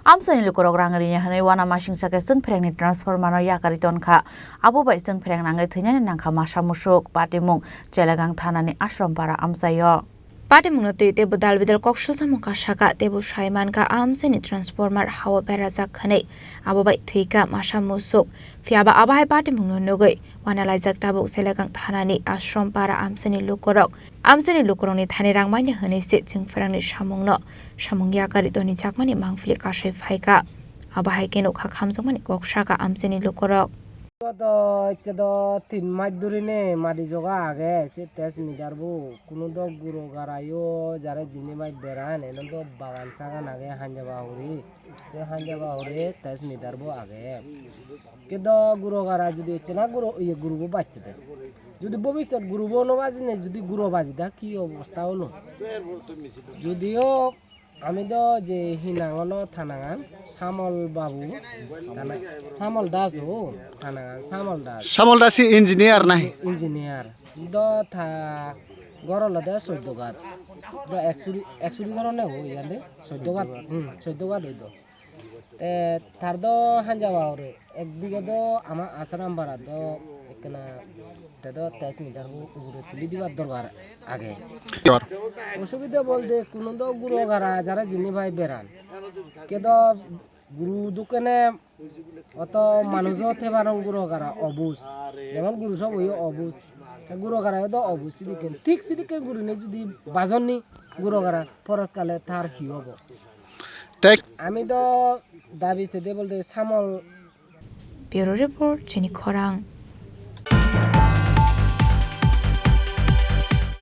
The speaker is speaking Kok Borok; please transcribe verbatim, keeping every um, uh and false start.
Amchaini lukurok rang rini hwnwi uanamasingcha khe chwngphrengni transformer-no yakarwi tonkha. Abo bai chwngphreng nangwi thwinani nangkha masa musuk, patimung Chelagang thanani Ashram para amchaio. Patimungno twi teibo dal bidal kok swlsamung kha sakha, teibo sai mankha amchaini transformer ha-o berajak hwnwi, abo bai thwikha masa musuk. Phiyaba abo hai patimungno nugwi uanalaijak tabuk Chelagang thanani Ashram para amchaini lukurok. Amchaini lukurokni thani rang manya hwnwi se chwngphrengni samungno samung yakarwi tonijakmani mangpili kasai phaikha. Abo hai khe nukha khamjakmani kok sakha amchaini lukurok. Abo do icche do tin mas dhuri ne madi joga age se test meter bo. Kunu do guro garayo jare jini bai beran, eno do bagan sagan age hanja bahuri. Se hanja bahuri test meter bo age. Kedo guro gara judi icche na guro, iye, guro bo bacche de. Judi bobisot guro bo no bajine, judi guro baji da ki obosta olo? Judio ami do je hinang ono thanangan Samol babu, thana-, Samol Das o, thanangan Samol Das. Samol Das si engineer nai? Engineer. Do tha goro lo de soido gat. Do eksuri, eksuri goro ne o yande soido gat. Hmm, soido gat oi do. Te thar do hanja bahuri, ek bigha do ama Asaram bara do ekkena te do test meter bo ugure tuli dibar dorkar age. Yor. Osubida bolte kuno do guro gara jara jini bai beran. Kedo guru dukene oto manujo thebarong guro gara obus. Jemon guru sob oyo obus. Te guro gara do obus sidikken. Thik sidikken gurine judi bajonni guro gara poros kale thar hi obo? Tei ami do dabi sede bolte Samol. Bureau Report, Chini Khorang.